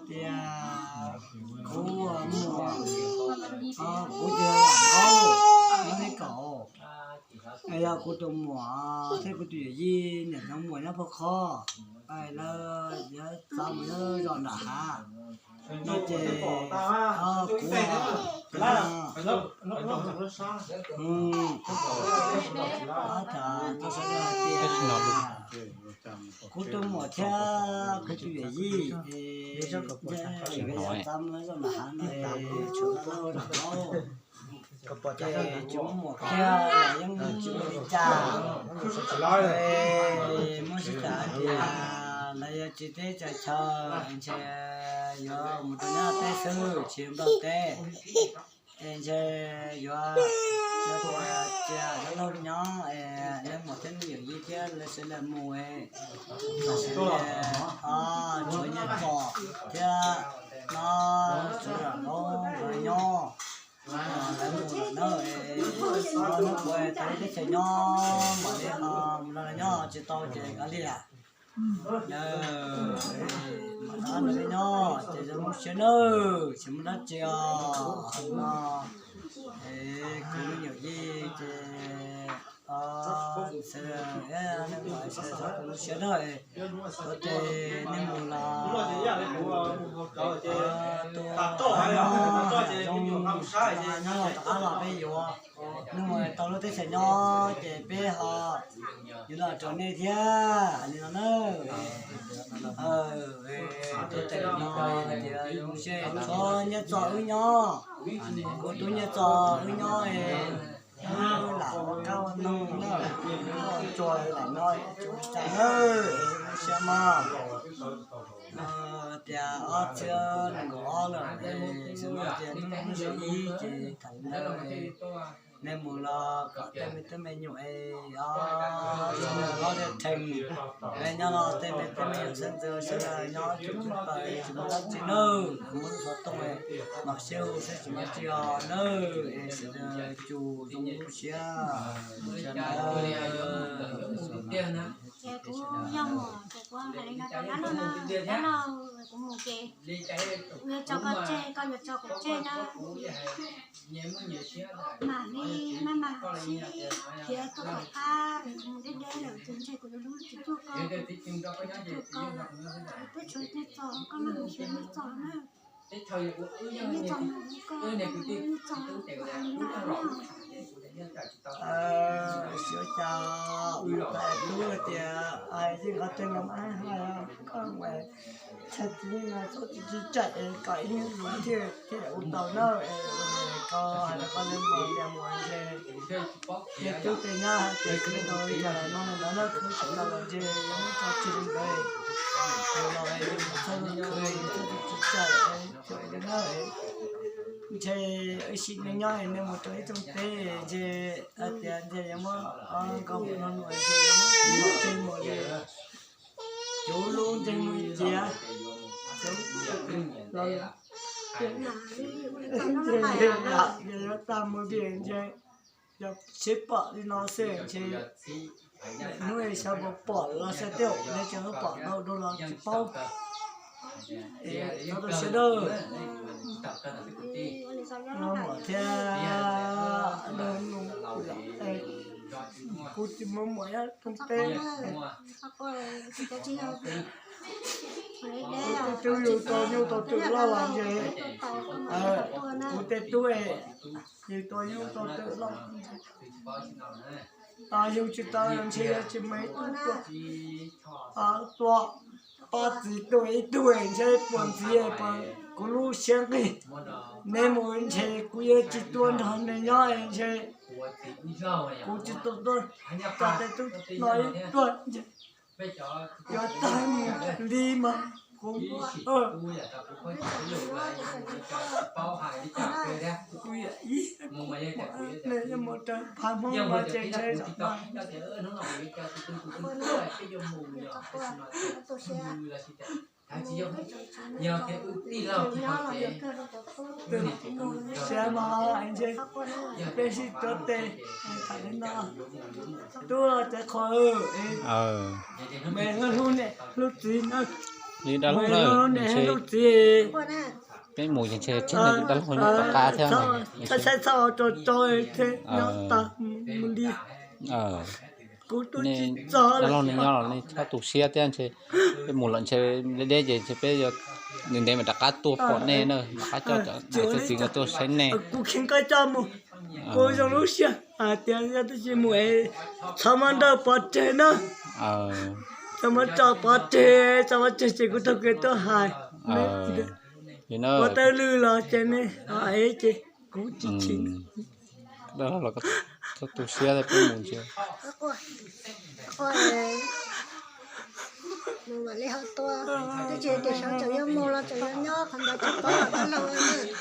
Tias kuv muam, kuv tus hluas nraug, no li kaum, yog kuv tus muam thiab kuv tus yawm yij niam hnub muam nyob pab khob, lawv yuav txav mus nyob zos nram hav no ces kuv, kuv tus muam thiab kuv tus yawm yij, txav mus zos nram hav no, tshuav lauj, ces tsis muaj muam kiag los yeej tsis ua li cas. Muab sib tham tias lawv yuav tsiv teb tsaws chaw, ntshe yuav mus rau nyob teb xwb tsis npaj teb. Es ntshe yuav, yuav cia lawv laug nyob, es lawv muam thiab nws yawm yij thiab lawv sawv daws mus, tam sim no tshuav Nyiaj Txos thiab no tshuav Zam Laub lawv nyob, lawv mus lawm na, es hnub puas tau lub teb chaws nyob mam li ho mus nrog lawv nyob, tsis tau ces kav liam. Lawv mam nrog lawv nyob ces zoo siab nawb, tsis muaj dab tsi os no. Es kuv me nyuam yij ces sawv daws, nej muaj sawv daws zoo siab nawb, ua ces nej mus los tus zoo nyob rov qab los peb yuav, nej mus tau lub teb chaws nyob ces peb ho yuav los rau nej thiab li no na. Tus teem no tias zoo siab, tshuav Nyiaj Txos wb nyob, kuv tus Nyiaj Txos wb nyob es wb lam ua qab ua noog na, tsuag lam no tsis ua cas na, zoo siab mog. Tias ob txhiab nees nkaum ob lawm es xyov no tias hnub zoo ib ces tham li ntawd, nej mus los kom tej me tub me nyuam es ob tiag theem, nyob no tej me tub me nyuam xeeb ntxwv sawv daws nyob tsis pub pawg tsis muaj dab tsi nawb, muab lub xov tooj mam sib hu xwb tsis muaj dab tsi os nawb, es sawv daws tsum zoo lub siab. Ces kuv yog muam ces kuv hais li no rau dab laug, dab laug kuv mus ces kuv yuav tso koj tseg, koj yuav tso kuv tseg na. Mam li maj mam sib khiav tuaj tom qab, kuv mus deb deb lawm ces ntshe kuv yuav hlub tsis txog koj, tsis txog koj lawm. Twb tshuav Nyiaj Txos, koj maj mus xyuas Nyiaj Txos na. Nyiaj Txos mas hlub koj, koj mus hlub Nyiaj Txos, kuv hais li no na. Xyov cas ua tub tias hais li qhov twg los mas hais, koj mus tshaj txiv no txhob tsis tsim tsim tsaim es kom ib lub thiaj thiaj ua tau na. Es koj hais rau koj leej muam tias muam ntshe tej tub tej nyab hais tias khwv tau li cas los no ntawd na, khwv tsis tau los ntshe yuav muab tso tseg li ntawd. Yus los yus txhob khwv, yus txhob tsis tsim tsaim, ntshe wb sim neej nyob es nej mus rau ib tsoom teb ntshe hais tias ntshe yuav muab nkauj mus no nua ntshe yuav muab tso tseg mus li. Cov lub ntsej muag ib ciav, cov los ntshe lam yuav tag mus tiag ntshe. Yog seb pom li no xwb ntshe hnub es xyov puas pom los xyov tej zaum nej tseem pom ntau dua los tsis paub. Es txhob tu siab dawb. Muam thiab kuv tsis muaj muam nyob rau peb. Kuv tej tub yug tau nyuj tau twm loj los ntshe, kuv tej tub yug tau nyuj tau twm loj, yug tsis tau ntshe yuav tsis muaj ib tug tuaj, tuaj pab txiv tuaj ib tug ntshe puas ntxiv, kuv lub siab nqig. Neb mus ntshe kuv yuav tsis tuaj nrog neb nyob ntshe kuv tsis tau tuaj, cov tej tub no ib tuaj ntshe yuav tag li mas kuv, kuv yam ib, nej yuav mus raws phaj Hmoob mas ces ntshe siab mas ntshe peb sib tuav tes tham li no. Tub cov qhua, me hlub niam hlub txiv nawb. Li dab laug na, peb mus ces ntshe tseg dab laug nyob tom qab thiab. Saib txhob tso tso nyob tas mus li. Kuv twb tsis txog. Dab laug nej nyob los nej txhob tu siab thiab ntshe peb mus lawm ntshe deb deb ces ntshe peb ntev ntev mam rov qab tuaj pom nej na, rov qab coj cov niam cov txiv nkawd tuaj saib nej. Kuv kheev koj coj mus, kuv zoo lub siab hais tias yog twb tsis mus es txhob muab nrauj pov tseg na. Txhob muab tso pov tseg, tso pov tseg ces kuv taug kev tuaj hais. Ua tawg lwj los ces nej ho ev ces kuv tsis chim. Dab laug los txhob tu siab, peb mus ntshe mus mam li ho tuaj, twb tsis tias xyov tseem yuav mus los tseem yuav nyob qhov ntawd tsis paub dab laug.